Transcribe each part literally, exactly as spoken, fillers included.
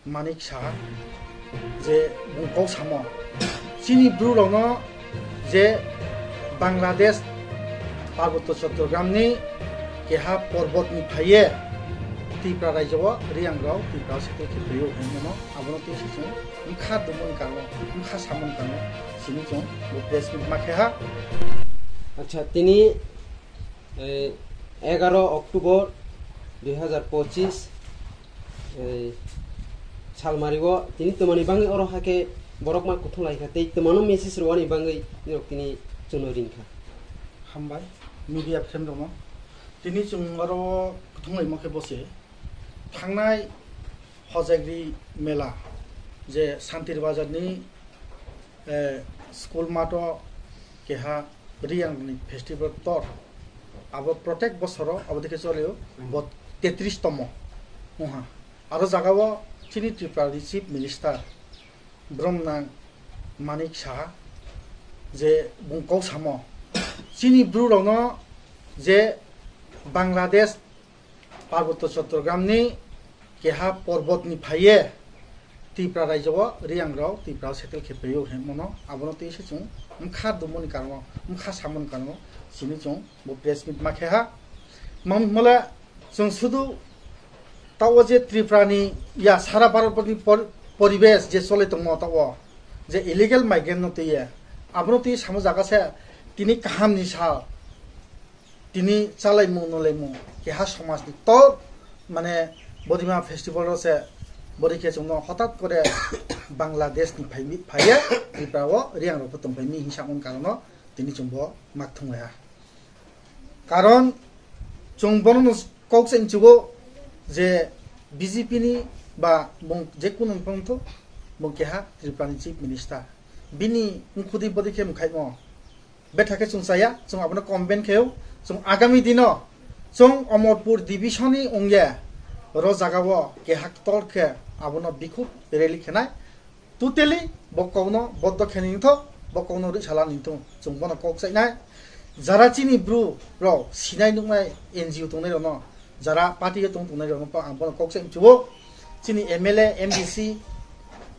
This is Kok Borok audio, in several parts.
Manik Saha je bung kok samo chini bru rokno je Bangladesh Parbotto Chottogramni keha porbotni phaiye Tripura raijo o Riang rok Tripura o settle khe phaiyo hwnmano abono tei se chwng wngkha dumoni karongo wngkha samoni karongo sini chwng bo press meet ma khe ha. Acha tini eh, egaro October dui hazar pochis, eh, salmari o tini twmani bangwi oro hake borok ma kuthung lai kha tei twmano message rwani bangwi norok tini chwngno ring kha. Hambai media friend rokno tini chwng oro kuthung lai ma khe bo se thangnai Hojagri mela je Santir Bazar ni eh, school mato keha Riang ni festival tor abo protek bosoro abo dikhe choleo bo tetris tomo wngha aro jagao chini Tripura ni chief minister bromnang Manik Saha je bung kok samo chini bru rokno je Bangladesh Parbotto Chottogramni keha porbotni phaiye Tripura raijo o Riang rok Tripura o settle khe phaiyo hwnmano abono tei se chwng wngkha dumoni karongo wngkha samoni karongo sini chwng bo press meet ma khe ha. Mam hole chwng sudu tao je Tripura ni ya sara Bharat ni por- poribesh je chole tongmo tao je illegal migrant no twiye abono twi samo jaga se tini kaham ni sal tini chalaimung nolaimung keha somajni tor mane bodima festival o se bori khe chwngno hotat kore Bangladesh ni phai phaiye Tripura o Riang rok tong phai mi hinsa mon karono tini chwng bo mak thung ha karon chwng bono kok se mchugo je B J P ni ba bung je kuno pang tho bung keha Tripura ni chief minister bini mkhudi bodi khe mkhaimo Betha khe chwng chaya, chwng abono comment khe-o. Chwng agami dino chwng Omorpur division ni wngya ro jagao keha ktor khe abono bikhuk rally khenai. Totally bo kokno boddo khe ningtho, bo kokno rwchala ningtho. Chwng bono kok chainai. Jara chini bru rok sinai nuknai N G O tongnai rokno jara party o tong tongnai rok ang bono kok se mchuo chini M L A, M D C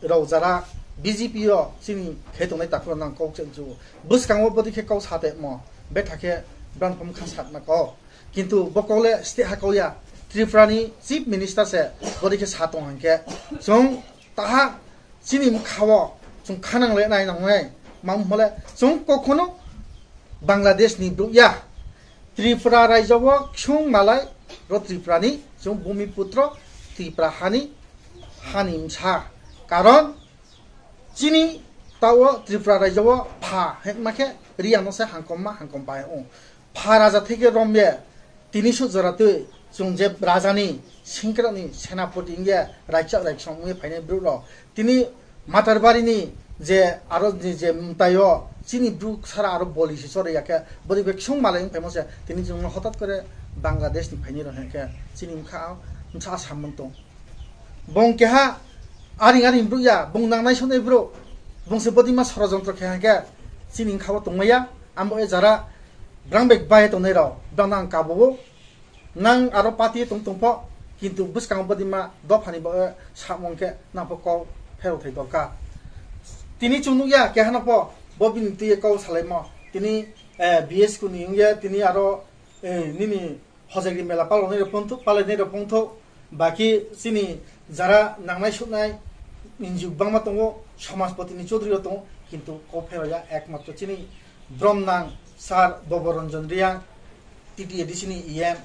rok jara B J P o chini khe tongnai takhuk rok ang kok se mchuo bwskango bodi khe kok sa temo betha khe brang pham kha satna kok kintu bokole ste hakauya Tripura ni chief minister se bodi khe sa tong hangke chwng taha Chini bwkhao chwng khanang le nai nangnai, mam hole chwng kokhono Bangladesh ni bwrwk ya. Tripura raijo o ksung malai ro Tripura ni chwng bumi putro Tripura hani hani msa. Karon chini tao Tripura raijo o pha hekma khe Riya no se hangkom ma hangkom pai o. Pha raja theke romye Tini suk jora twi chwng je rajani singkrokni senapoti wngya raikchak raiksong wngwi phainai bwrwkrok tini Matarbari ni je aro ni je mwtaio chini bwrwk sara aro boli se chorwi ya khe bwrwi bai ksung malai wng phaimo se tini chwngno hotat kore Bangladesh ni phainai rok hinkhe chini wngkha wngsa samung tong bong keha aring aring bwrwk ya bong nangnai sonai bwrwk bong se bwdima sorojontro khe hinkhe chini wngkha o tongmaya amo e jara Brang bai bai tongnai rok, brang ang kabuo. Nang aro pati tong tongpho, kintu bwskango bwdima dophani bo samung khe nangpho kok pherok thai dorkar. Tini chwng nukya keha nokpho bo bini twi kok salaimo. Tini eh, B S K ni wngya tini aro eh, nini hojagri mela palonai rok pongthok, palainai rok pongthok. Baki chini jara nangnai suknai N G O bangma tongo, somajpoti ni chaudhuri rok tongo, kintu kok pherok ya ekmatro chini Bromnang Sir Boboranjan Reang, T T A D C ni E M,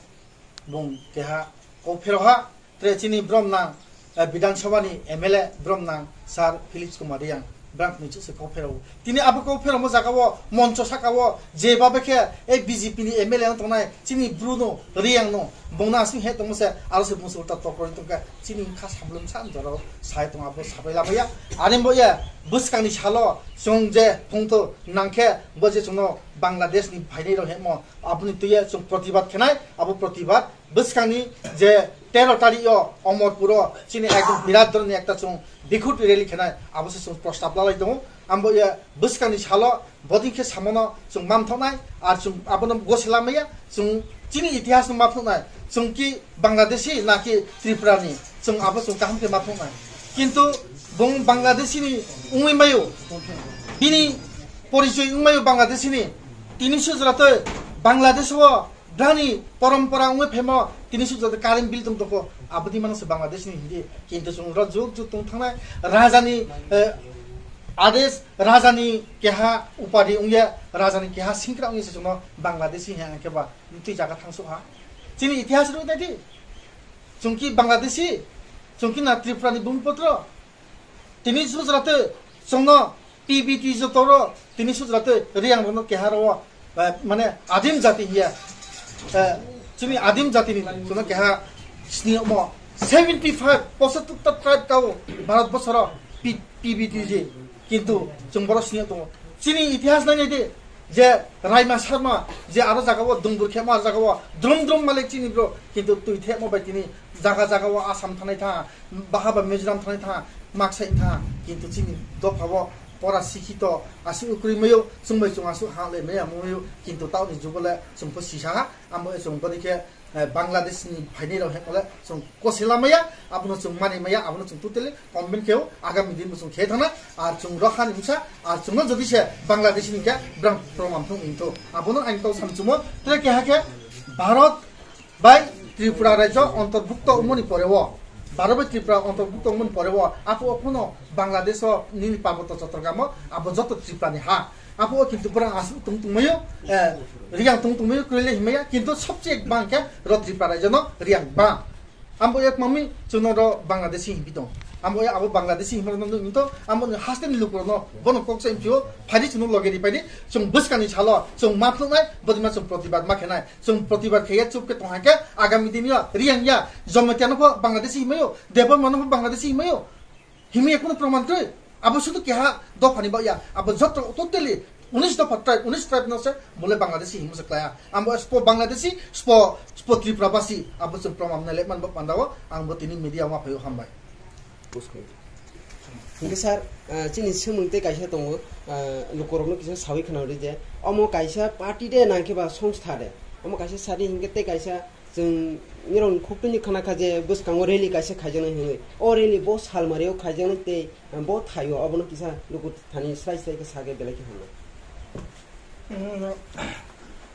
bung keha kok pherok ha, tre chini Bromnang eh, Bidhan Sabha ni M L A Bromnang Sir Philips Kumar Reang, brang ni chukse kok pherok. Tini abo kok pherok mo jaga o, moncho saka o, je babe khe eh, B J P ni M L A no tongnai, chini Bru no, Reang no, bung na asing he tongmo se, aro se bung se ulta tokro tongka, chini kha samlung sa jora sai tong abo sabai labaya. Ani bo ya, bwskang ni salo, chwng je phungtho nangkhe, bo je chwngno Bangladesh ni phainai rok hemo, aboni tuye chwng protibad khenai, abo protibad bwskangni je tero tarikh o Omorpur o chini ekdom birat dhoroner ekta chwng bikhut rally khenai, abo se chwng prostab lalai tongo. Ambo ye bwskangni salo boding khe samono chwng manthoknai, ar chwng abono gose lamaya, chwng chini itihas no manthoknai, chwng ki Bangladeshi na ki Tripura ni, chwng abo chwng kaham khe manthoknai. Kintu bung Bangladeshi ni wngwi mayo, bini porichoi wngwi mayo Bangladeshi ni. Tini sujratwi Bangladesh o brani porompora wngwi phaimo, tini sujratwi current bill tong toko, aboni mano se Bangladesh ni hindi. Kintu chwng ro juk juk tong thangnai, raja ni, eh, ades, raja ni keha upadi wngya, raja ni keha singkra wngya se chwngno Bangladeshi he angkhe ba twi jaga thangsu ha. Chini itihas rwi naidi. Chwngki Bangladeshi, chwngki na Tripura ni bumipotro. Tini sujrate chwngno P B T jotoro, tini sujrate Riang rono keha ro, eh, mane adim jati hiya. Eh, chini adim jati ni chwngno keha sini mo seventy five poso tukta tribe kao Bharat bosoro P-, P B T G. Kintu chwng borok sini tongo. Chini itihas nai nai di. Je Raima Sarma, je aro jaga o dungbur khemo aro jaga o drum drum malik chini bro, kintu twi themo bai tini jaga jaga o Assam thanai tha, baha ba Mizoram thanai tha, maksai tha, kintu chini dopha o pora sikhito asi ukri mayo, chwng bai chwng asu ha le maya mayo, kintu taoni jugo le chwng pho sisa ha, amo chwng boni khe, eh, Bangladesh ni phainai rok hemo le chwng kosela maya, abono chwng mani maya, abono chwng totally convince kheo, agami din bo chwng khe thana, ar chwng rokha ni msa, ar chwngno jodi se Bangladesh ni khe brang proman thung into. Abono ang tau samchumo, tre keha khe Bharat bai Tripura rajyo antorbhukto wngmani pore o, Bharat bai Tripura antorbhukto wngmani pore o, apo o phano Bangladesh o nini Parboto Chattogram o, abo joto Tripura ni ha. Apo o kintu borok aswk tong tongmayo, eh, Riang tong tongmayo, kwrwile hinmaya, kintu sobche bang khe ro Tripura rajyo no Riang bang. Ambo yak mami chwngno ro Bangladeshi hinpi tong. Ambo yak abo Bangladeshi hinmano nung to, ambo ni haste ni lukurokno bono kok sa impio, phaidi chwngno loge ri phaidi, chwng bwskangni salo, chwng ma phluknai, bodima chwng protibad ma khenai. Chwng protibad khaiya chup khe tong hai khe, agami dinio Riang ya, Jamatia no pho Bangladeshi hinmayo, Debbarma no pho Bangladeshi hinmayo. Himwi kunu proman twi. Abo sudu keha dopha ni ba ya. Abo jotto totally unis dopha tribe, unis tribe no se bole Bangladeshi himwi se klaya. Amo spo Bangladeshi, spo, spo Tripura basi. Abo se proman na lekman ba pandao. Ang bo tini media ma phayo hambai. Hingke sir, ah, chini swmung tei kaisa tongo, ah, lukurokno kisa sawi khna ri je, omo kaisa party de nangkhe ba songstha de, omo kaisa sadi hingke tei kaisa Chwng nirok khuktuini khna kha je bwskango rally kaisa khaijaknai hinwi. O rally bo salmario khaijaknai tei bo thaio, obono kisa luku thani srai srai khe sage belai khe hambai. Mm,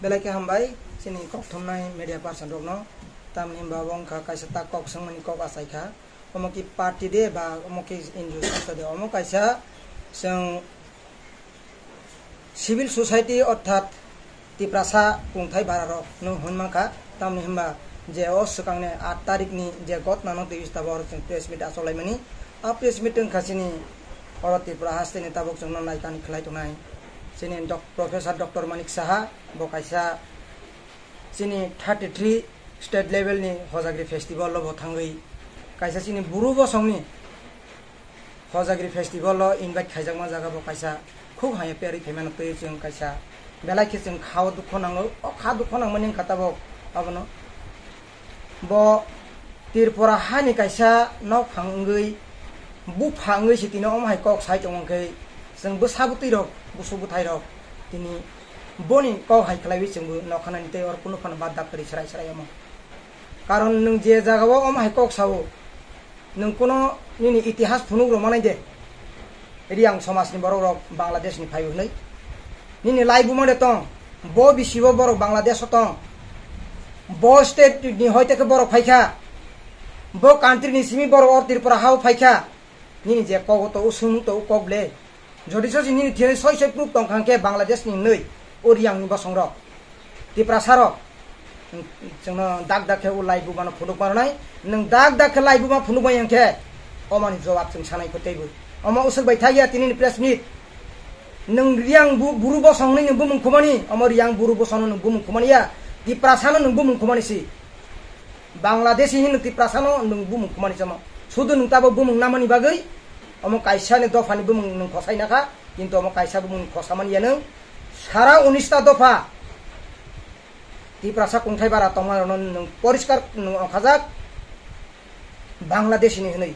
belai khe hambai chini kok thumnai media person rokno. Tamni hwnba bo wngkha kaisa ta kok swngmani kok achai kha. Omo ki party de ba omo ki N G O songstha de, omo kaisa chwng civil society orthat Tiprasa kungthai bararok no hwn mankha, tamni hwnba je o swkangni aat tarikni je gotnano twiwi tabok chwng press meet acholaimani, a press meet wngkha chini oro Tripura hasteni tabok chwngno naikani khlai tongnai chini Dok-, Professor Doctor Manik Saha, bo kaisa chini thirty three state level ni Hojagri festival o bo thangwi kaisa chini buru bosongni Hojagri festival o invite khaijakma jaga bo kaisa khuk hamya piyarwi phaimano twi chwng kaisa belai khe chwng khao dukho nango, o kha dukho nangmani wngkha tabok abono. Bo Tripura hani kaisa nokphang wngwi bupha wngwi se tini omo hai kok sai tongmang khe chwng bwsa bwtwi rok busu bwthai rok tini boni kok hai khlaiwi chwngbo nokhanani tei oro kunu phano bad dapkari srai srai omo. Karon nwng je jagao omo hai kok sao, nwng kuno nini itihas phunuk rw manai de, Riang somajni borok rok Bangladesh ni phaiwi hwnwi? Nini laibuma de tong, bo bisibo borok Bangladesh o tong, bo state ni hoi teke borok phaikha, bo country ni simi borok or Tripura hao phaikha, nini je kok to usung to kok ble. Jodi sosi nini thini soi soi proof tong kha hwnkhe Bangladesh ni hwnwi o Riang ni bosong rok, Tiprasa rok, chwngno dak dak khe o lai buma no phunuk ma rwnai, nwng dak dak khe lai buma phunuk ma yang khe omani jawab chwng sanai kho teibo. Omo usuk bai thak ya tini ni press meet. Nwng Riang bu-, buru bosong hwnwi nwng bumung khumani, omo Riang buru bosong no nwng bumung khumani ya, Tiprasa no nwng bumung khumani si. Bangladeshi hin Tiprasa no nwng bumung khumani chamo. Sudu nwng tabo bumung namani bagwi omo kaisa ni dopha ni bumung nwng khosai nakha, kintu omo kaisa bumung khosamani ya nwng sara unis ta dopha Tiprasa kungthai bara tongma rokno nwng poriskar nwng ongkhajak Bangladeshi ni hwnwi.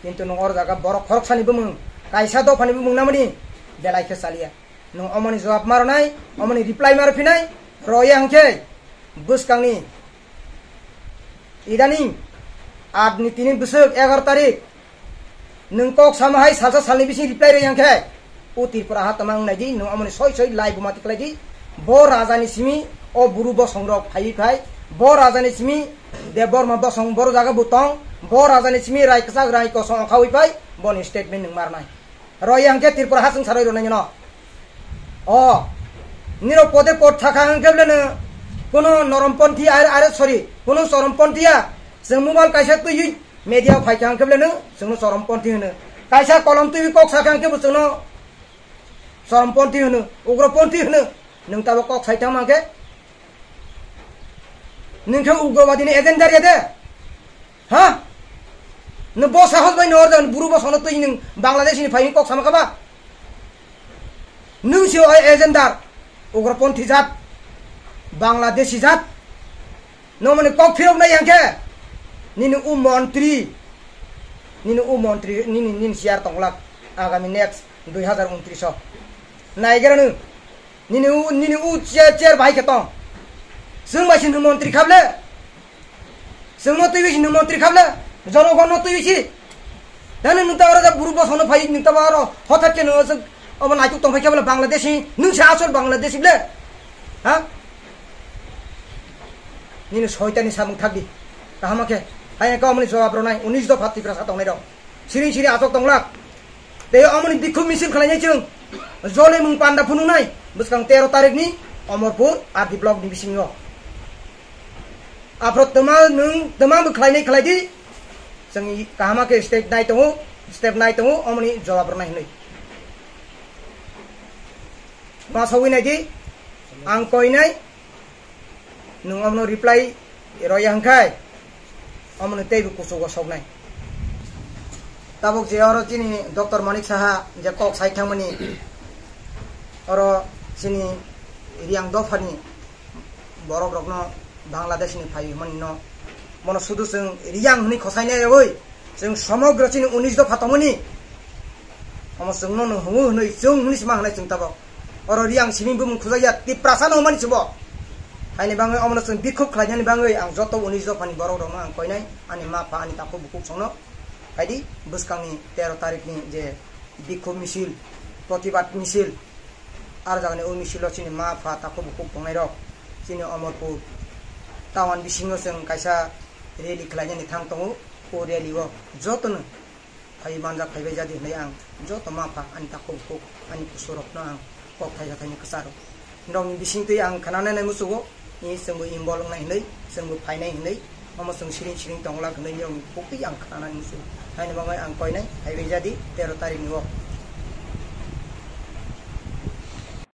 Kintu nwng oro jaga borok khoroksani bumung, kaisa dophani bumung namani belai khe chaliya. Nwng omoni jawab ma rwnai, omoni reply ma rwphinai, rw ya hwnkhe bwskangni idaning aat ni tini bwswk egaroh tarik Nwng kok sama hai salsa salni bising reply rwya khe, o Tripura ha tama wng nai di, nwng amoni soi soi live buma tiklai di. Bo raja ni simi o buru bosong rok phaiwi phai, bo raja ni simi Debbarma bosong boro jaga bo tong, bo raja ni simi rai kwchak rai kosong okhawi phai, boni statement nwng marnai. Roi ang khe Tripura ha chwng saroi rwnai no. O, nirok pode pot thakha ang khe bwleno, kono norom ponthi are, are, sorry, kono chorom ponthi ya, chwng mobile kaisa twiwi media phai kha ang khe bwleno, chwngno chorom ponthi hwno. Kaisa kolom twiwi kok sakha ang khe bo chwngno chorom ponthi hwno, ugro ponthi hwno. Nwng tabo kok sai thang mang khe, nwng khe ugrobadi ni agenda ya de? Ha? Nwng bo sahos bai nor dan buru bo sono twi nwng Bangladesh ni phai kok sama kaba? Nwng si o agenda, ugroponthi jat, Bangladeshi jat. Nwng mani kok phirok nai yang khe, nini u montri, nini u montri, nini, nini siar tonglak agami next dui hazar untris o. Naigra nwng, nini u, nini u chair, chair bahai khe tong. Chwng bai si nwng montri khable? Chwngno twiwi si nwng montri khable? Jonogonno twiwi si? Nani nwng ta oro da buru bosongno phai nwng ta aro hothat khe nwng aswk obo naituk tong phai khe bole Bangladeshi nwng se asol Bangladeshi ble? Ha? Nini soitani samung thakdi. Kaham khe. Hai ka amoni jawab rwnai unis dopha Tiprasa tongnai rok. Siring siring asok tonglak. Tei amoni bikhuk misil khlainai chwng. Jolimung panda phunuknai bwskang tero tarikni Omorpur R D block ni bisingo. Aphro twma nwng twma bw khlainai khlai di. Chwng kaham khe step nai tongo, step nai tongo, omoni jawab rwnai hwnwi. Ma sawi nai di, ang koinai, nwng omono reply roya hwnkhe, omono teibo kuchugo soknai. Tabuk je oro chini Doctor Manik Saha je kok sai thangmani, oro chini Riang dophani borok rokno Bangladesh ni phai hwnmani no, mono sudu chwng Riang hwnwi khosai nai rwi, chwng somogro chini unis dopha tongmani, omo chwngno no hwnwi hwnwi chwng hwnwi sima hwnwi chwng tabok. Oro Riang simi bumung khujak ya Tiprasa no hwnmani chubo. Haini bangwi omono chwng bikhuk khlainani bangwi ang joto unis dophani borok rokno ang koinai, ani ma pha ani takhuk bukhuk songno. Haidi bwskangni tero tarikni je bikhuk misil, protibad misil, ar jagani o misilo chini ma pha takhuk bukhuk tongnai rok, chini Omorpur town bisingo chwng kaisa rally khlainani thang tongo. O rally o jotono phai manjak phaibai jadi hwnwi ang joto ma pha ani takhuk bukhuk ani kusurokno ang kok thaisa thaini kwcharo. Norokni bisingtwi ang khnanai nai muchugo, i chwngbo involve wngnai hwnwi, chwngbo phainai hwnwi, omo chwng siring siring tonglak hwnwi norokni buktwi ang khnanai muchugo. Haini bagwi ang koinai phaibai jadi tero tarikni o.